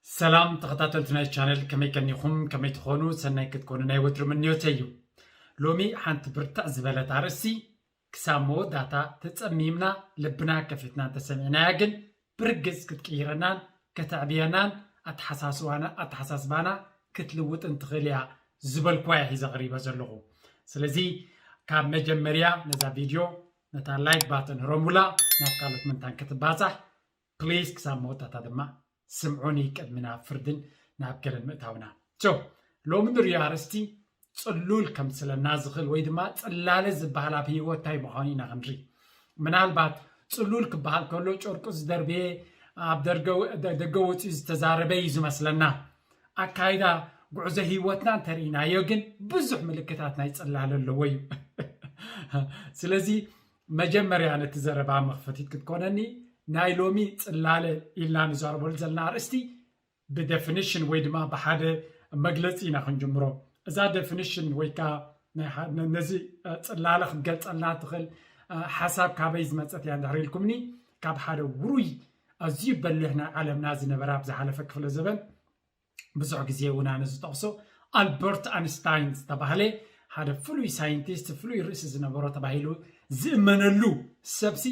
ሰላም ተኸታተልቲ ናይ ቻነል፣ ከመይ ቀኒኹም? ከመይ ትኾኑ? ሰናይ ክትኮኑ ናይ ወትሩ ምንዮተይ እዩ። ሎሚ ሓንቲ ብርትዕ ዝበለት ኣርእስቲ፣ ክሳብ መወዳእታ ተጸሚምና ልብና ከፊትና እንተሰሚዕናያ ግን ብርግጽ ክትቅይረናን ከተዕብየናን ኣተሓሳስባና ኣተሓሳስባና ክትልውጥን ትኽእል እያ ዝበልኩዋ እየ ሒዘ ቀሪበ ዘለኹ። ስለዚ ካብ መጀመርያ ነዛ ቪድዮ ነታ ላይክ ባተን ህረሙላ፣ ናብ ካልኦት ምንታን ክትባጻሕ ፕሊዝ ክሳብ መወዳእታ ድማ ስምዑኒ ቅድሚ ናብ ፍርድን ናብ ገለን ምእታውና። ሶ ሎሚ ንሪኦ ኣርእስቲ ጽሉል ከምስለና ዝኽእል ወይ ድማ ጽላለ ዝበሃል ኣብ ህይወት እንታይ ምዃኑ ኢና ክንርኢ። ምናልባት ጽሉል ክበሃል ከሎ ጨርቁ ዝደርበየ ኣብ ደርገ- ደ- ደገ ወፂኡ ዝተዛረበ እዩ ዝመስለና። ኣካይዳ ጉዕዞ ህይወትና እንተርኢናዮ ግን ብዙሕ ምልክታት ናይ ጽላለ ኣለዎ እዩ። ስለዚ መጀመርያ ነቲ ዘረባ መኽፈቲት ክትኮነኒ ናይ ሎሚ ጽላለ ኢልና ንዛረበሉ ዘለና ኣርእስቲ ብደፊኒሽን ወይ ድማ ብሓደ መግለፂ ኢና ክንጅምሮ። እዛ ደፊኒሽን ወይ ከዓ ናይ ሓ- ነ- ነዚ እ፣ ጽላለ ክትገልጸልና ትኽእል እ፣ ሓሳብ ካበይ ዝመጸት እያ እንድሕር ኢልኩምኒ፣ ካብ ሓደ ውሩይ ኣዝዩ በሊሕ ናይ ዓለምና ዝነበረ ኣብ ዝሓለፈ ክፍለ ዘበን ብዙሕ ግዜ እውን ኣነ ዝጠቕሶ ኣልበርት ኣንስታይን ዝተባህለ ሓደ ፍሉይ ሳይንቲስት ፍሉይ ርእሲ ዝነበሮ ተባሂሉ ዝእመነሉ ሰብሲ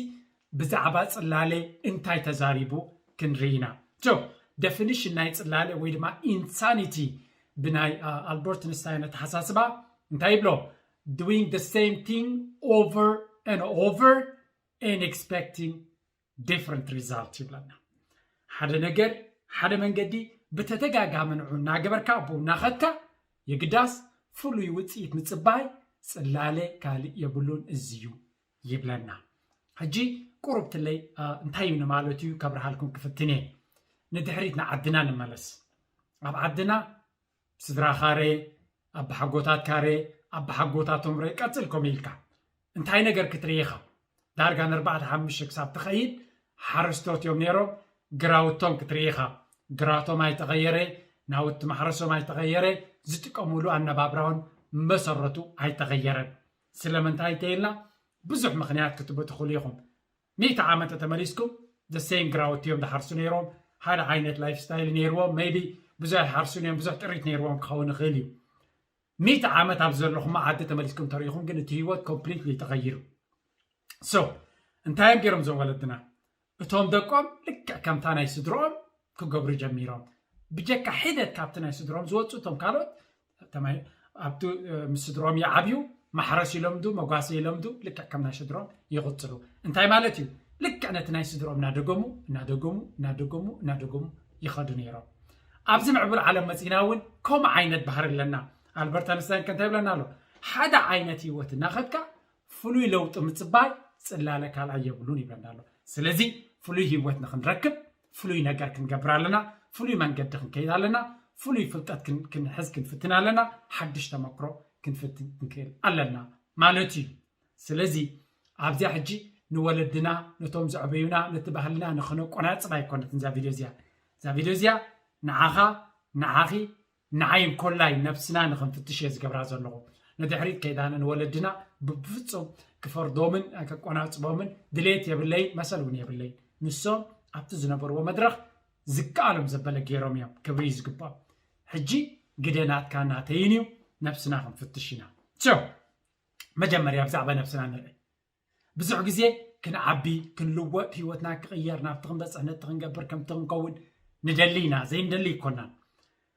ብዛዕባ ጽላለ እንታይ ተዛሪቡ ክንርኢ ኢና። ሶ ደፊኒሽን ናይ ጽላለ ወይ ድማ ኢንሳኒቲ ብናይ አ፣ ኣልበርት ኣንስታይን ኣተሓሳስባ እንታይ ይብሎ? Doing the same thing over and over and expecting different result ይብለና። ሓደ ነገር ሓደ መንገዲ ብተደጋጋሚ ንዑ እናገበርካ ኣብኡ እናኸድካ የግዳስ ፍሉይ ውፅኢት ምፅባይ ጽላለ ካልእ የብሉን፣ እዚ እዩ ይብለና። ሕጂ ቁሩብ ትለይ አ፣ እንታይ እዩ ንማለት እዩ ከብርሃልኩም ክፍትን እየ። ንድሕሪት ንዓድና ንመለስ። ኣብ ዓድና ስድራኻ ሬ፣ ኣባሓጎታትካ ሬ፣ ኣባሓጎታቶም ሬ፣ ቀጽል ከምኡ ኢልካ እንታይ ነገር ክትርኢ ኢኻ? ዳርጋ ንኣርባዕተ ሓሙሽተ ክሳብ ትኸይድ ሓረስቶት እዮም ነይሮም። ግራውቶም ክትርኢ ኢኻ። ግራቶም ኣይተቐየረ፣ ናውቲ ማሕረሶም ኣይተቐየረ፣ ዝጥቀሙሉ ኣነባብራውን መሰረቱ ኣይተቐየረን። ስለምንታይ ተይልና ብዙሕ ምኽንያት ክትቡ ትኽእሉ ኢኹም። ሚእቲ ዓመት ተመሊስኩም the same ግራውቲ እዮም ዝሓርሱ ነይሮም። ሓደ ዓይነት ላይፍ ስታይል ነይርዎም። ሜይቢ ብዙሕ ኣይሓርሱን እዮም፣ ብዙሕ ጥሪት ነይርዎም ክኸውን ይኽእል እዩ። ሚእቲ ዓመት ኣብ ዘለኹም ዓዲ ተመሊስኩም ተሪኢኹም ግን እቲ ህይወት ኮምፕሊትሊ ተቐይሩ። ሶ እንታይ እዮም ገይሮም እዞም ወለድና? እቶም ደቆም ልክዕ ከምታ ናይ ስድሮኦም ክገብሩ ጀሚሮም። ብጀካ ሒደት ካብቲ ናይ ስድሮም ዝወፁ እቶም ካልኦት ተማሂ- ኣብቲ እ፣ ምስ ስድሮም ይዓብዩ፣ ማሕረስ ይለምዱ፣ መጓሰ ይለምዱ፣ ልክዕ ከም ናይ ስድሮም ይቕፅሉ። እንታይ ማለት እዩ? ልክዕ ነቲ ናይ ስድሮም እናደገሙ እናደገሙ እናደገሙ እናደገሙ ይኸዱ ነይሮም። ኣብዚ ምዕቡል ዓለም መፂና እውን ከምኡ ዓይነት ባህሪ ኣለና። ኣልበርት ኣንስታይን ከ እንታይ ይብለና ኣሎ? ሓደ ዓይነት ህይወት እናኸድካ ፍሉይ ለውጢ ምፅባይ ፅላለ ካልኣይ የብሉን ይብለና ኣሎ። ስለዚ ፍሉይ ህይወት ንክንረክብ ፍሉይ ነገር ክንገብር ኣለና፣ ፍሉይ መንገዲ ክንከይድ ኣለና፣ ፍሉይ ፍልጠት ክን- ክንሕዝ ክንፍትን ኣለና፣ ሓድሽ ተመክሮ ክንፍትን ክንክእል ኣለና ማለት እዩ። ስለዚ ኣብዚኣ ሕጂ ንወለድና ነቶም ዘዕበዩና ነቲ ባህልና ንክነቆናፅብ ኣይኮነትን እዛ ቪድዮ እዚኣ። እዛ ቪድዮ እዚኣ ንዓኻ ንዓኺ ንዓይ እንኮላይ ነብስና ንኽንፍትሽ እየ ዝገብራ ዘለኹ። ንድሕሪት ከይዳነ ንወለድና ብፍጹም ክፈርዶምን ከቆናጽቦምን ድሌት የብለይን፣ መሰል እውን የብለይን። ንሶም ኣብቲ ዝነበርዎ መድረኽ ዝከኣሎም ዘበለ ገይሮም እዮም፣ ክብሪ እዩ ዝግባኦም። ሕጂ ግደ ናትካ ናተይን እዩ፣ ነብስና ክንፍትሽ ኢና። ሶ መጀመርያ ብዛዕባ ነብስና ንርኢ። ብዙሕ ግዜ ክንዓቢ ክንልወጥ ህይወትና ክቕየር ናብቲ ክንበፅሕ ነቲ ክንገብር ከምቲ ክንከውን ንደሊ ኢና። ዘይንደሊ ኣይኮናን።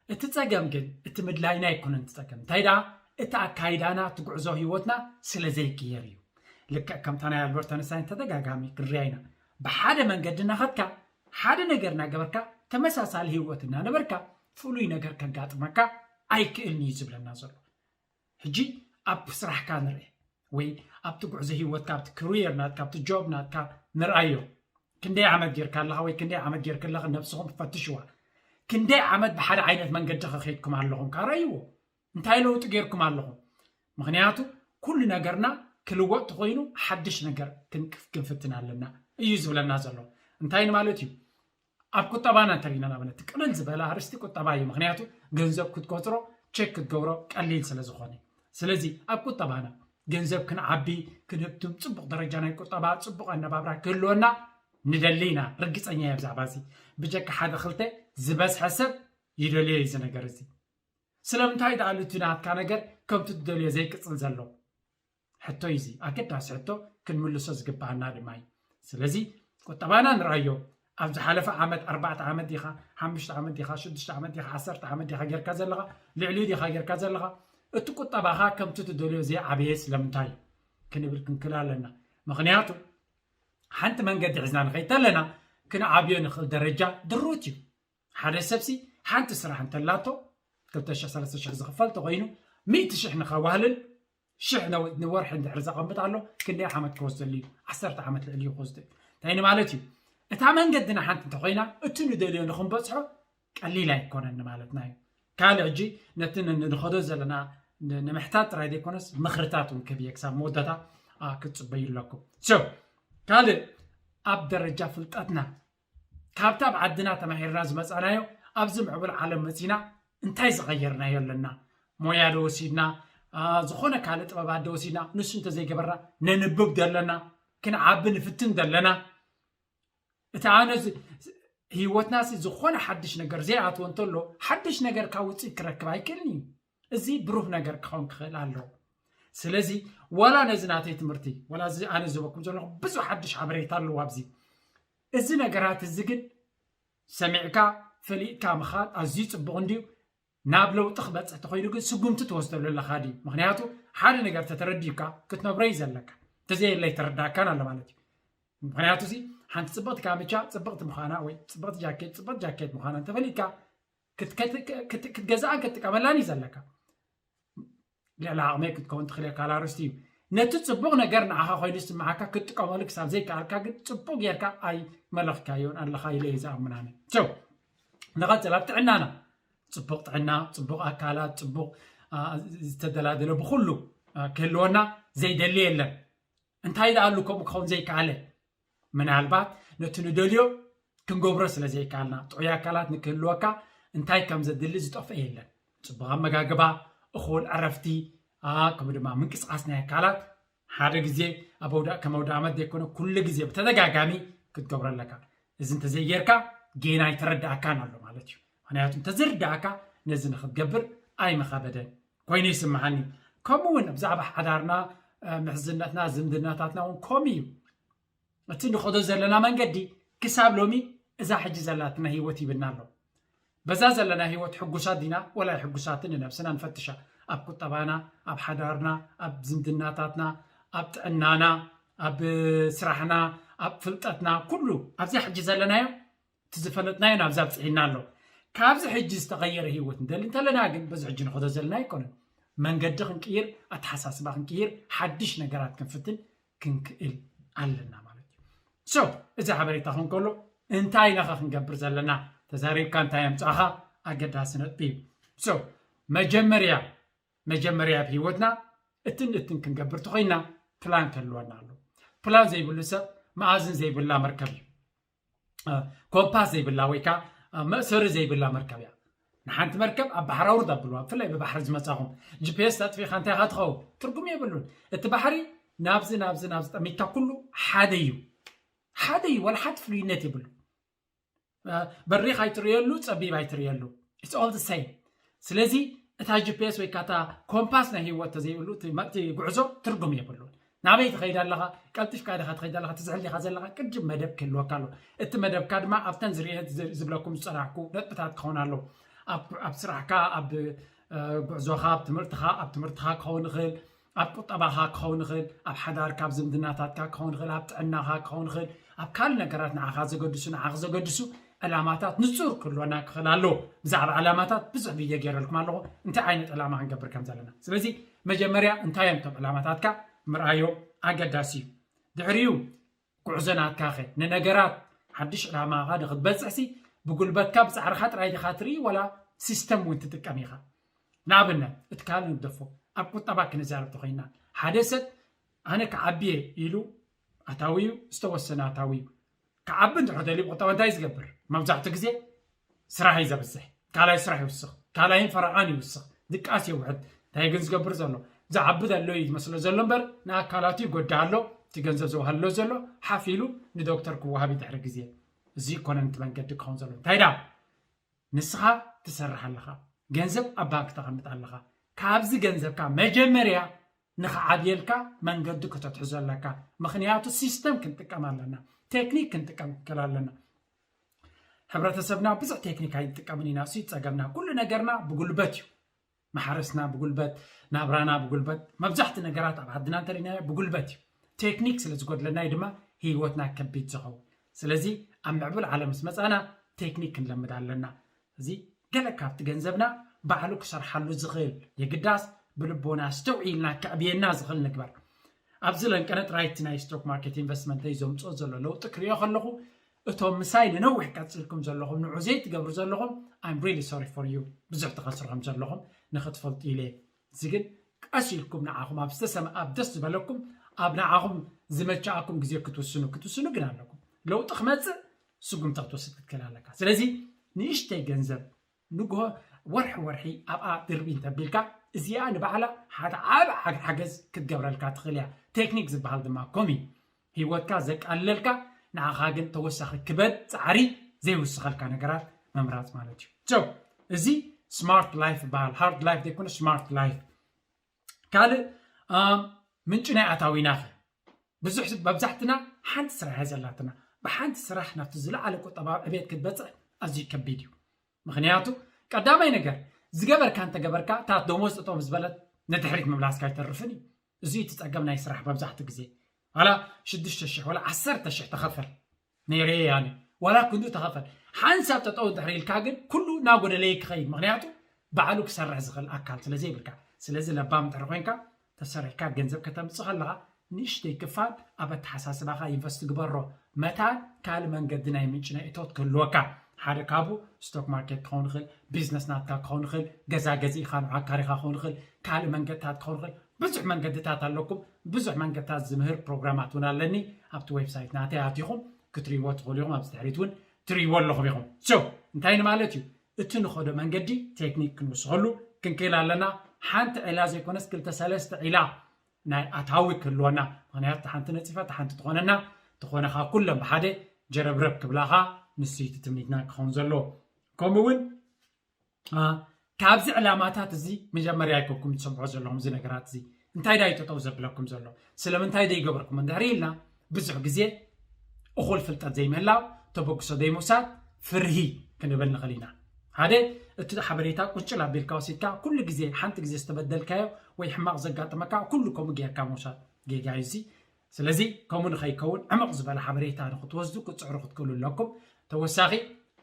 እቲ ፀገም ግን እቲ ምድላይና ኣይኮነን እቲ ፀገም። እንታይ ደኣ እቲ ኣካይዳና እቲ ጉዕዞ ህይወትና ስለ ዘይቅየር እዩ። ልክዕ ከምታ ናይ ኣልበርት ኣንስታይን ተደጋጋሚ ክንሪኣ ኢና። ብሓደ መንገዲ እናኸድካ ሓደ ነገር እናገበርካ ተመሳሳሊ ህይወት እናነበርካ ፍሉይ ነገር ከጋጥመካ ኣይክእልን እዩ ዝብለና ዘሎ። ሕጂ ኣብ ስራሕካ ንርአ ወይ ኣብቲ ጉዕዞ ህይወትካ ኣብቲ ክሪየር ናትካ ኣብቲ ጆብ ናትካ ንርኣዮ። ክንደይ ዓመት ጌርካ ኣለኻ ወይ ክንደይ ዓመት ጌርክ ኣለኽ ነብስኹም ፈትሽዋ። ክንደይ ዓመት ብሓደ ዓይነት መንገዲ ከኸይድኩም ኣለኹም ካረእይዎ እንታይ ለውጢ ጌርኩም ኣለኹም? ምኽንያቱ ኩሉ ነገርና ክልወጥ ተኾይኑ ሓድሽ ነገር ክንፍትን ኣለና እዩ ዝብለና ዘሎ። እንታይ ማለት እዩ? ኣብ ቁጠባና እንተሪእና ንኣብነት ቅልል ዝበለ ኣርእስቲ ቁጠባ እዩ። ምክንያቱ ገንዘብ ክትቆፅሮ ቸክ ክትገብሮ ቀሊል ስለ ዝኾነ። ስለዚ ኣብ ቁጠባና ገንዘብ ክንዓቢ ክንህብትም ፅቡቕ ደረጃ ናይ ቁጠባ ፅቡቕ ኣነባብራ ክህልወና ንደሊ ኢና። ርግፀኛ እየ ብዛዕባ እዚ። ብጀካ ሓደ ክልተ ዝበዝሐ ሰብ ይደልዮ እዩ እዚ ነገር እዚ። ስለምንታይ ደኣ እቲ ናትካ ነገር ከምቲ ትደልዮ ዘይቅፅል ዘሎ? ሕቶ እዩ እዚ። ኣገዳሲ ሕቶ፣ ክንምልሶ ዝግባኣና ድማ እዩ። ስለዚ ቁጠባና ንርኣዮ። ኣብ ዝሓለፈ ዓመት፣ ኣርባዕተ ዓመት ዲኻ፣ ሓሙሽተ ዓመት ዲኻ፣ ሽዱሽተ ዓመት ዲኻ፣ ዓሰርተ ዓመት ዲኻ ጌርካ ዘለኻ፣ ልዕሊኡ ዲኻ ጌርካ ዘለኻ? እቲ ቁጠባኻ ከምቲ ትደልዮ ዘይዓበየ ስለምንታይ እዩ ክንብል ክንክእል ኣለና። ምኽንያቱ ሓንቲ መንገዲ ሒዝና ንኸይድ ተለና፣ ክንዓብዮ ንኽእል ደረጃ ድሩት እዩ። ሓደ ሰብሲ ሓንቲ ስራሕ እንተላቶ፣ ክልተ ሽሕ ሰለስተ ሽሕ ዝኽፈል ተኾይኑ፣ ሚእቲ ሽሕ ንኸዋህልል፣ ሽሕ ነው- ንወርሒ እንድሕር ዘቐምጥ ኣሎ፣ ክንደይ ዓመት ክወስደሉ እዩ? ዓሰርተ ዓመት ልዕሊ እዩ ክወስዶ እዩ። እንታይ ንማለት እዩ? እታ መንገድና ሓንቲ እንተኾይና፣ እቲ ንደልዮ ንኽንበጽሖ ቀሊል ኣይኮነን ንማለትና እዩ። ካልእ ሕጂ ነቲ ን- ንኸዶ ዘለና ን- ንምሕታት ጥራይ ዘይኮነስ፣ ምኽርታት እውን ክህብ እየ። ክሳብ መወዳእታ ኣ፣ ክትጽበዩ ኣለኩም። So ካልእ፣ ኣብ ደረጃ ፍልጠትና፣ ካብቲ ኣብ ዓድና ተማሂርና ዝመጻናዮ፣ ኣብዚ ምዕቡል ዓለም መጺና እንታይ ዝቐየርናዮ ኣለና? ሞያ ዶ ወሲድና? ኣ፣ ዝኾነ ካልእ ጥበባት ዶ ወሲድና? ንሱ እንተዘይገበርና፣ ነንብብ ዶ ኣለና? ክንዓቢ ንፍትን ዶ ኣለና? እቲ ኣነ ዝ- ህይወትና ሲ ዝኾነ ሓድሽ ነገር ዘይኣትዎ እንተሎ፣ ሓድሽ ነገር ካብ ውፅኢት ክረክብ ኣይክእልን እዩ። እዚ ብሩህ ነገር ክኸውን ክኽእል ኣለዎ። ስለዚ ዋላ ነዚ ናተይ ትምህርቲ፣ ዋላ እዚ ኣነ ዝበኩም ዘለኹ ብዙሕ ሓድሽ ሓበሬታ ኣለዎ ኣብዚ። እዚ ነገራት እዚ ግን ሰሚዕካ ፈሊጥካ ምኻድ ኣዝዩ ጽቡቕ እንድዩ። ናብ ለውጢ ክበጽሕ ተኾይኑ ግን ስጉምቲ ትወስደሉ ኣለኻ ድዩ? ምኽንያቱ ሓደ ነገር ተተረዲእካ ክትነብሮ እዩ ዘለካ። እንተዘየለ ኣይተረዳእካን ኣሎ ማለት እዩ። ምኽንያቱ እዚ ሓንቲ ጽብቕቲ ካምቻ ጽብቕቲ ምዃና ወይ ጽብቕቲ ጃኬት ጽብቕቲ ጃኬት ምዃና እንተፈሊጥካ ክት- ክት- ክት- ክትገዝኣን ክትጥቀመላን እዩ ዘለካ። ልዕሊ ዓቕመይ ክትከውን ትኽእል እያ፣ ካልእ ኣርእስቲ እዩ። ነቲ ጽቡቕ ነገር ንዓኻ ኮይኑ ዝስምዓካ ክትጥቀመሉ ክሳብ ዘይከኣልካ ግን ጽቡቕ ጌርካ ኣይመለኽካዮን ኣለኻ ኢለ እየ ዝኣምን ኣነ። So ንቐጽል ኣብ ጥዕናና፣ ጽቡቕ ጥዕና፣ ጽቡቕ ኣካላት፣ ጽቡቕ ኣ፣ ዝተደላደለ ብኹሉ ኣ፣ ክህልወና ዘይደሊ የለን። እንታይ ደኣ ኣሉ ከምኡ ክኸውን ዘይከኣለ? ምናልባት ነቲ ንደልዮ ክንገብሮ ስለ ዘይከኣልና፣ ጥዑይ ኣካላት ንክህልወካ እንታይ ከም ዘድሊ ዝጠፍአ የለን። ጽቡቕ ኣመጋግባ፣ እኹል ዕረፍቲ፣ ኣ፣ ከምኡ ድማ ምንቅስቓስ ናይ ኣካላት፣ ሓደ ግዜ ኣብ ኣውዳ-፣ ከም ኣውደ ዓመት ዘይኮነ ኩሉ ግዜ ብተደጋጋሚ ክትገብሮ ኣለካ። እዚ እንተዘይጌርካ ጌና ኣይተረዳእካን ኣሎ ማለት እዩ። ምኽንያቱ እንተዝርዳእካ ነዚ ንክትገብር ኣይምኸበደን ኮይኑ ይስምዓኒ። ከምኡ እውን ብዛዕባ ሓዳርና፣ እ፣ ምሕዝነትና፣ ዝምድናታትና እውን ከምኡ እዩ። እቲ ንኸዶ ዘለና መንገዲ ክሳብ ሎሚ እዛ ሕጂ ዘላትና ህይወት ይብና ኣሎ። በዛ ዘለና ህይወት ሕጉሳት ዲና ወላ ኣይሕጉሳትን ንነብስና ንፈትሻ። ኣብ ቁጠባና፣ ኣብ ሓዳርና፣ ኣብ ዝምድናታትና፣ ኣብ ጥዕናና፣ ኣብ ስራሕና፣ ኣብ ፍልጠትና፣ ኩሉ ኣብዚ ሕጂ ዘለናዮ፣ እቲ ዝፈለጥናዮ ናብዚ ኣብፅሒና ኣሎ። ካብዚ ሕጂ ዝተቐየረ ህይወት ንደሊ እንተለና ግን በዚ ሕጂ ንኸዶ ዘለና ኣይኮነን። መንገዲ ክንቅይር፣ ኣተሓሳስባ ክንቅይር፣ ሓድሽ ነገራት ክንፍትን ክንክእል ኣለና ማለት እዩ። So እዚ ሓበሬታ ክንከሎ እንታይ ኢና ኸ ክንገብር ዘለና? ተዛሪብካ እንታይ ኣምፃእኻ? ኣገዳሲ ነጥቢ እዩ። So መጀመርያ መጀመርያ ኣብ ህይወትና እትን እትን ክንገብር ተኾይና ፕላን ከልወና ኣሎ። ፕላን ዘይብሉ ሰብ መኣዝን ዘይብላ መርከብ እዩ። እ፣ ኮምፓስ ዘይብላ ወይ ከዓ፣ እ፣ መእሰሪ ዘይብላ መርከብ እያ። ንሓንቲ መርከብ ኣብ ባሕሪ ኣውርድ ኣብልዋ። ብፍላይ ብባሕሪ ዝመጻኹም፣ ጂ ፒ ኤስ ኣጥፊእካ እንታይ ኢኻ ትኸውን? ትርጉም የብሉን። እቲ ባሕሪ ናብዚ ናብዚ ናብዚ ጠሚትካ ኩሉ ሓደ እዩ። ሓደ እዩ፣ ዋላ ሓንቲ ፍሉይነት የብሉ። እ፣ በሪኽ ኣይትርእየሉ፣ ጸቢብ ኣይትርእየሉ። It's all the same። ስለዚ እታ ጂ ፒ ኤስ ወይ ከዓ እታ ኮምፓስ ናይ ህይወት ተዘይብሉ እቲ መ-፣ እቲ ጉዕዞ ትርጉም የብሉን። ናበይ ትኸይድ ኣለኻ? ቀልጢፍካ ዲኻ ትኸይድ ኣለኻ? ትዝሕል ዲኻ ዘለኻ? ቅድም መደብ ክህልወካ ኣሎ። እቲ መደብካ ድማ ኣብተን ዝርኤ ዝ-፣ ዝብለኩም ዝጸናሕኩ ነጥብታት ክኸውን ኣሎ። ኣብ፣ ኣብ ስራሕካ፣ ኣብ፣ እ፣ ጉዕዞኻ፣ ኣብ ትምህርትኻ፣ ኣብ ትምህርትኻ ክኸውን ይኽእል፣ ኣብ ቁጠባኻ ክኸውን ይኽእል፣ ኣብ ሓዳርካ፣ ኣብ ዝምድናታትካ ክኸውን ይኽእል፣ ኣብ ጥዕናኻ ክኸውን ይኽእል፣ ኣብ ካልእ ነገራት ንዓኻ ዘገድሱ፣ ንዓኺ ዘገድሱ ዕላማታት ንጹር ክህልወና ክኽእል ኣለዎ። ብዛዕባ ዕላማታት ብዙሕ ቪድዮ ገይረልኩም ኣለኹ፣ እንታይ ዓይነት ዕላማ ክንገብር ከም ዘለና። ስለዚ መጀመርያ እንታይ እዮም እቶም ዕላማታትካ ምርኣዮም ኣገዳሲ እዩ። ድሕሪኡ ጉዕዞ ናትካ ኸ ንነገራት ሓድሽ ዕላማኻ ንኽትበጽሕሲ ብጉልበትካ ብጻዕርኻ ጥራይ ዲኻ ትርኢ ዋላ ሲስተም እውን ትጥቀም ኢኻ? ንኣብነት እቲ ካልእ ንግደፎ፣ ኣብ ቁጠባ ክንዛረብ ተኾይና ሓደ ሰብ ኣነ ክዓቢ እየ ኢሉ ኣታዊኡ ዝተወሰነ ኣታዊኡ ክዓቢ እንድሕር ደልዩ ብቁጠባ እንታይ ዝገብር? መብዛሕትኡ ግዜ ስራሕ እዩ ዘብዝሕ፣ ካልኣይ ስራሕ ይውስኽ፣ ካልኣይን ፈረቓን ይውስኽ፣ ድቃስ የውሕድ። እንታይ ግን ዝገብር ዘሎ? ዝዓቢ ዘሎ እዩ ዝመስሎ ዘሎ እምበር ንኣካላቱ ይጎድእ ኣሎ፣ እቲ ገንዘብ ዝወሃሎ ዘሎ ሓፍ ኢሉ ንዶክተር ክወሃብ ድሕሪ ግዜ። እዚ ይኮነን እቲ መንገዲ ክኸውን ዘሎ። እንታይ ዳ ንስኻ ትሰርሕ ኣለኻ፣ ገንዘብ ኣብ ባንክ ተቐምጥ ኣለኻ። ካብዚ ገንዘብካ መጀመርያ ንኽዓብየልካ መንገዲ ከተትሕዞ ኣለካ። ምኽንያቱ ሲስተም ክንጥቀም ኣለና፣ ቴክኒክ ክንጥቀም ክል ኣለና። ሕብረተሰብና ብዙሕ ቴክኒክ ኣይንጥቀምን ኢና፣ እሱ ይፀገምና። ኩሉ ነገርና ብጉልበት እዩ። ማሕረስና ብጉልበት፣ ናብራና ብጉልበት፣ መብዛሕቲ ነገራት ኣብ ዓድና እንተሪእናዮ ብጉልበት እዩ። ቴክኒክ ስለ ዝጎድለና እዩ ድማ ህይወትና ከቢድ ዝኸውን። ስለዚ ኣብ ምዕቡል ዓለም ምስ መፃና ቴክኒክ ክንለምድ ኣለና። እዚ ገለ ካብቲ ገንዘብና ባዕሉ ክሰርሓሉ ዝኽእል የግዳስ ብልቦና ኣስተውዒልና ከዕብየና ዝኽእል ንግበር። ኣብዚ ለንቀነ ጥራይ እቲ ናይ ስቶክ ማርኬት ኢንቨስትመንተይ ዘምፅኦ ዘሎ ለውጢ ክሪኦ ከለኹ እቶም ምሳይ ንነዊሕ ቀፂልኩም ዘለኹም ንዑ ዘይትገብሩ ዘለኹም I'm really sorry for you ብዙሕ ትኸስሩ ከም ዘለኹም ንኽትፈልጡ ኢለ እዚ ግን ቀስ ኢልኩም ንዓኹም ኣብ ዝተሰምዐ ኣብ ደስ ዝበለኩም ኣብ ንዓኹም ዝመቸኣኩም ግዜ ክትውስኑ ክትውስኑ ግን ኣለኩም ለውጢ ክመፅእ ስጉምቲ ክትወስድ ክትክእል ኣለካ ስለዚ ንእሽተይ ገንዘብ ንግሆ ወርሒ ወርሒ ኣብኣ ድርቢ እንተቢልካ እዚኣ ንባዕላ ሓደ ዓብ ሓገዝ ክትገብረልካ ትኽእል እያ ቴክኒክ ዝበሃል ድማ ኮሚ ህይወትካ ዘቃልለልካ ንዓኻ ግን ተወሳኺ ክበድ ፃዕሪ ዘይውስኸልካ ነገራት ምምራፅ ማለት እዩ so እዚ smart life ይበሃል hard life ዘይኮነ smart life ካልእ ምንጪ ናይ ኣታዊና ኸ ብዙሕ መብዛሕትና ሓንቲ ስራሕ እያ ዘላትና ብሓንቲ ስራሕ ናብቲ ዝለዓለ ቁጠባዊ ዕቤት ክትበፅሕ ኣዝዩ ከቢድ እዩ ምኽንያቱ ቀዳማይ ነገር ዝገበርካ እንተገበርካ እታ ደሞዝ ጠጠው ዝበለት ንድሕሪት ምምላስካ ኣይተርፍን እዩ እዚ እቲ ፀገም ናይ ስራሕ መብዛሕትኡ ግዜ ዋላ ሽዱሽተ ሽሕ ዋላ ዓሰርተ ሽሕ ተኸፈል ነይረ ኣነ ዋላ ክንዱ ተኸፈል ሓንሳብ ጠጠው እንድሕር ኢልካ ግን ኩሉ ናጎደለየ ክኸይድ ምኽንያቱ ባዕሉ ክሰርሕ ዝኽእል ኣካል ስለ ዘይብልካ ስለዚ ለባም እንድሕር ኮይንካ ተሰሪሕካ ገንዘብ ከተምፅእ ከለኻ ንእሽተይ ክፋል ኣብ ኣተሓሳስባኻ ኢንቨስት ግበሮ መታን ካልእ መንገዲ ናይ ምንጪ ናይ እቶት ክህልወካ ሓደ ካብኡ ስቶክ ማርኬት ክኸውን ይኽእል ቢዝነስ ናትካ ክኸውን ይኽእል ገዛ ገዚእኻ ንዓካሪኻ ክኸውን ይኽእል ካልእ መንገድታት ክኸውን ይኽእል ብዙሕ መንገድታት ኣለኩም ብዙሕ መንገድታት ዝምህር ፕሮግራማት እውን ኣለኒ ኣብቲ ዌብሳይት ናተይ ኣቲኹም ክትሪእዎ ትኽእሉ ኢኹም ኣብዚ ድሕሪት እውን ትሪእዎ ኣለኹም ኢኹም so እንታይ ንማለት እዩ እቲ ንኸዶ መንገዲ ቴክኒክ ክንውስኸሉ ክንክእል ኣለና ሓንቲ ዒላ ዘይኮነስ ክልተ ሰለስተ ዒላ ናይ ኣታዊ ክህልወና ምክንያቱ ሓንቲ ነፂፋ ሓንቲ ትኾነና ትኾነኻ ኩሎም ብሓደ ጀረብረብ ክብላኻ ንሱ እዩ ትምኒትና ክኸውን ዘለዎ ከምኡ እውን ካብዚ ዕላማታት እዚ መጀመርያ ኣይኮንኩም ትሰምዖ ዘለኹም እዚ ነገራት እዚ እንታይ ዳዩ ጠጠው ዘብለኩም ዘሎ ስለምንታይ ዘይገበርኩም እንድሕር ኢልና ብዙሕ ግዜ እኹል ፍልጠት ዘይምህላው ተበግሶ ዘይምውሳድ ፍርሂ ክንብል ንኽእል ኢና ሓደ እቲ ሓበሬታ ቁጭል ኣቢልካ ወሲድካ ኩሉ ግዜ ሓንቲ ግዜ ዝተበደልካዮ ወይ ሕማቕ ዘጋጠመካ ኩሉ ከምኡ ጌርካ ምውሳድ ጌጋ እዩ እዚ ስለዚ ከምኡ ንኸይከውን ዕምቕ ዝበለ ሓበሬታ ንክትወስዱ ክትፅዕሩ ክትክእሉ ኣለኩም ተወሳኺ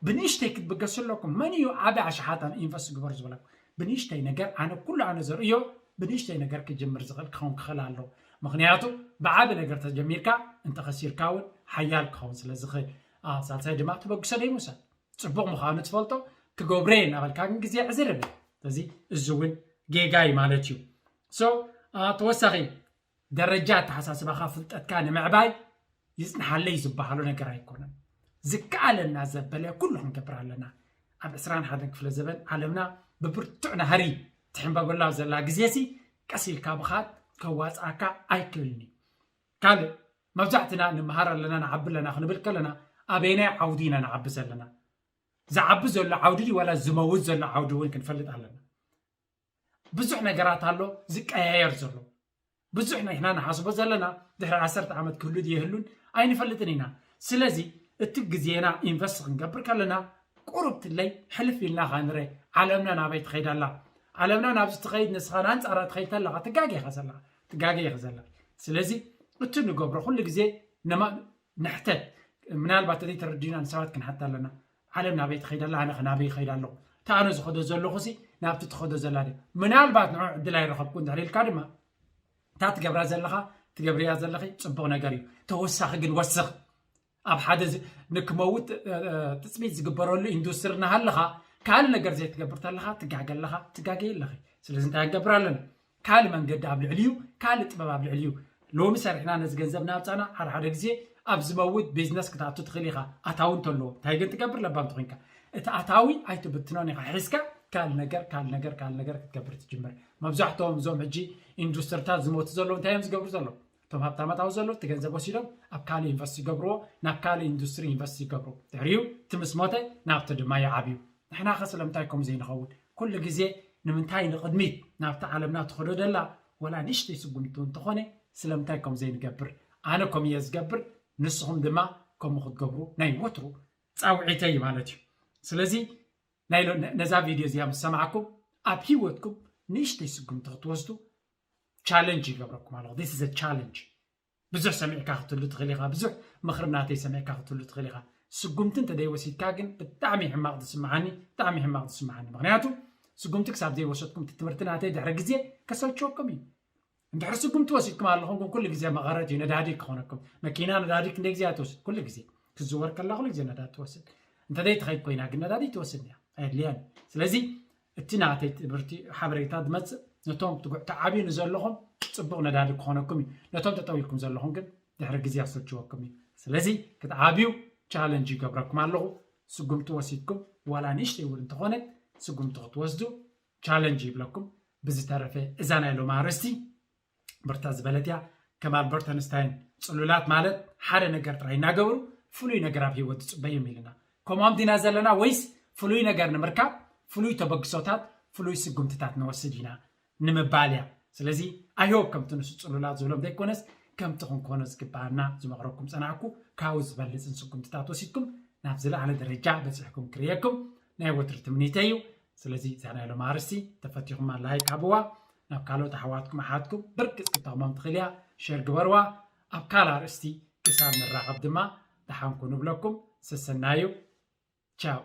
ብንእሽተይ ክትብገሱ ኣለኩም መን እዩ ዓቢ ኣሽሓት ኣብ ኢንቨስት ግበሩ ዝበለኩም ብንእሽተይ ነገር ኣነ ኩሉ ኣነ ዘርእዮ ብንእሽተይ ነገር ክጅምር ዝኽእል ክኸውን ክኽእል ኣለዎ ምኽንያቱ ብዓቢ ነገር ተጀሚርካ እንተኸሲርካ እውን ሓያል ክኸውን ስለ ዝኽእል ሳልሳይ ድማ ተበግሶ ደይምውሳድ ፅቡቕ ምዃኑ ትፈልጦ ክገብሮ እየ እናበልካ ግን ግዜ ዕዝርብ ስለዚ እዚ እውን ጌጋ እዩ ማለት እዩ so ተወሳኺ ደረጃ ኣተሓሳስባኻ ፍልጠትካ ንምዕባይ ይፅንሓለይ ዝበሃሎ ነገር ኣይኮነን ዝከኣለና ዘበለ ኩሉ ክንገብር ኣለና ኣብ ዕስራን ሓደን ክፍለ ዘበን ዓለምና ብብርቱዕ ናህሪ ትሕንበበላ ዘላ ግዜሲ ቀስ ኢልካ ብኻት ከዋፅኣካ ኣይክእልን እዩ ካልእ መብዛሕትና ንምሃር ኣለና ንዓቢ ኣለና ክንብል ከለና ኣበይናይ ዓውዲ ኢና ንዓቢ ዘለና ዝዓቢ ዘሎ ዓውዲ ዋላ ዝመውት ዘሎ ዓውዲ እውን ክንፈልጥ ኣለና ብዙሕ ነገራት ኣሎ ዝቀያየር ዘሎ ብዙሕ ንሕና ንሓስቦ ዘለና ድሕሪ ዓሰርተ ዓመት ክህሉ ድየህሉን ኣይንፈልጥን ኢና ስለዚ እቲ ግዜና ኢንቨስት ክንገብር ከለና ቁሩብ ትለይ ሕልፍ ኢልና ኸንረ ዓለምና ናበይ ትኸይድ ኣላ ዓለምና ናብዚ ትኸይድ ንስኻ ንኣንፃራ ትኸይድ ተለኻ ትጋገ ኢኻ ዘለኻ ትጋገ ኢኻ ዘላ ስለዚ እቲ ንገብሮ ኩሉ ግዜ ንሕተት ምናልባት እቲ ተረዲና ንሰባት ክንሓት ኣለና ዓለም ናበይ ትኸይድ ኣላ ኣነ ናበይ ይኸይድ ኣለኹ እታ ኣነ ዝኸዶ ዘለኹ ሲ ናብቲ ትኸዶ ዘላ ድያ ምናልባት ንዑ ዕድል ኣይረኸብኩ እንድሕር ኢልካ ድማ እታ ትገብራ ዘለኻ ትገብርያ ዘለኺ ፅቡቕ ነገር እዩ ተወሳኺ ግን ወስኽ ኣብ ሓደ ንክመውት ትፅቢት ዝግበረሉ ኢንዱስትሪ እናሃለኻ ካልእ ነገር ዘይትገብር ተለኻ ትጋገ ኣለኻ ትጋገ ኣለኺ ስለዚ እንታይ ክንገብር ኣለና ካልእ መንገዲ ኣብ ልዕሊ እዩ ካልእ ጥበብ ኣብ ልዕሊ እዩ ሎሚ ሰሪሕና ነዚ ገንዘብ እናምፃና ሓደ ሓደ ግዜ ኣብ ዝመውት ቢዝነስ ክትኣቱ ትኽእል ኢኻ ኣታዊ እንተለዎ እንታይ ግን ትገብር ለባም ተኾይንካ እቲ ኣታዊ ኣይትብትኖን ኢኻ ሒዝካ ካልእ ነገር ካልእ ነገር ካልእ ነገር ክትገብር ትጅምር መብዛሕትኦም እዞም ሕጂ ኢንዱስትሪታት ዝሞቱ ዘለዉ እንታይ እዮም ዝገብሩ ዘለዉ እቶም ሃብታማት ኣብኡ ዘሎ እቲ ገንዘብ ወሲዶም ኣብ ካልእ ኢንቨስት ይገብርዎ፣ ናብ ካልእ ኢንዱስትሪ ኢንቨስት ይገብሩ። ድሕሪኡ እቲ ምስ ሞተ ናብቲ ድማ ይዓብዩ። ንሕና ከ ስለምንታይ ከምኡ ዘይንኸውን? ኩሉ ግዜ ንምንታይ ንቕድሚት ናብቲ ዓለምና ትኸዶ ደላ ወላ ንእሽተይ ስጉምቲ እንተኾነ ስለምንታይ ከምኡ ዘይንገብር? ኣነ ከምኡ እየ ዝገብር፣ ንስኹም ድማ ከምኡ ክትገብሩ ናይ ወትሩ ጻውዒተይ ማለት እዩ። ስለዚ ናይ ሎ- ነዛ ቪድዮ እዚኣ ምስ ሰማዕኩም ኣብ ህይወትኩም ንእሽተይ ስጉምቲ ክትወስዱ ቻለንጅ ይገብረኩም ኣለኹ። This is a challenge። ብዙሕ ሰሚዕካ ክትህሉ ትኽእል ኢኻ፣ ብዙሕ ምኽሪ ናተይ ሰሚዕካ ክትህሉ ትኽእል ኢኻ። ስጉምቲ እንተዘይወሲድካ ግን ብጣዕሚ ሕማቕ ዝስምዓኒ፣ ብጣዕሚ ሕማቕ ዝስምዓኒ። ምኽንያቱ ስጉምቲ ክሳብ ዘይወሰድኩም እቲ ትምህርቲ ናተይ ድሕሪ ግዜ ከሰልችወኩም እዩ። እንድሕር ስጉምቲ ወሲድኩም ኣለኹም ግን ኩሉ ግዜ መቐረት እዩ፣ ነዳዲ ክኾነኩም። መኪና ነዳዲ ክንደይ ግዜ እያ ትወስድ? ኩሉ ግዜ ክትዝወር ከላ ኩሉ ግዜ ነዳዲ ትወስድ። እንተዘይትኸይድ ኮይና ግን ነዳዲ ትወስድ እያ፣ ኣየድልያን። ስለዚ እቲ ናተይ ትምህርቲ ሓበሬታ ዝመፅእ ነቶም ትጉዕ ተዓብዩ ንዘለኹም ፅቡቕ ነዳዲ ክኾነኩም እዩ። ነቶም ተጠው ኢልኩም ዘለኹም ግን ድሕሪ ግዜ ኣሰልችወኩም እዩ። ስለዚ ክትዓብዩ ቻለንጅ ይገብረኩም ኣለኹ። ስጉምቲ ወሲድኩም ዋላ ንእሽተይ እውን እንተኾነት ስጉምቲ ክትወስዱ ቻለንጅ ይብለኩም። ብዝተረፈ እዛ ናይ ሎማ ኣርእስቲ ብርታ ዝበለት እያ። ከም ኣልበርት ኣንስታይን ፅሉላት ማለት ሓደ ነገር ጥራይ እናገበሩ ፍሉይ ነገር ኣብ ህይወት ዝፅበዮም ኢልና ከምኦም ዲና ዘለና ወይስ ፍሉይ ነገር ንምርካብ ፍሉይ ተበግሶታት ፍሉይ ስጉምትታት ንወስድ ኢና ንምባል እያ። ስለዚ ኣይሆፕ ከምቲ ንሱ ፅሉላት ዝብሎም ዘይኮነስ ከምቲ ክንኮኖ ዝግባኣና ዝመቕረኩም ፀናዕኩ ካብኡ ዝበልፅን ስጉምትታት ወሲድኩም ናብ ዝለዓለ ደረጃ በፂሕኩም ክርእየኩም ናይ ወትሪ ትምኒተይ እዩ። ስለዚ እዛ ናይ ሎም ኣርስቲ ተፈቲኹማ ላይክ ሃብዋ፣ ናብ ካልኦት ኣሕዋትኩም ኣሓትኩም ብርግፅ ክጠቕሞም ትኽእል እያ። ሸር ግበርዋ። ኣብ ካልእ ኣርእስቲ ክሳብ ንራኸብ ድማ ደሓንኩ ንብለኩም። ሰሰናዩ። ቻው።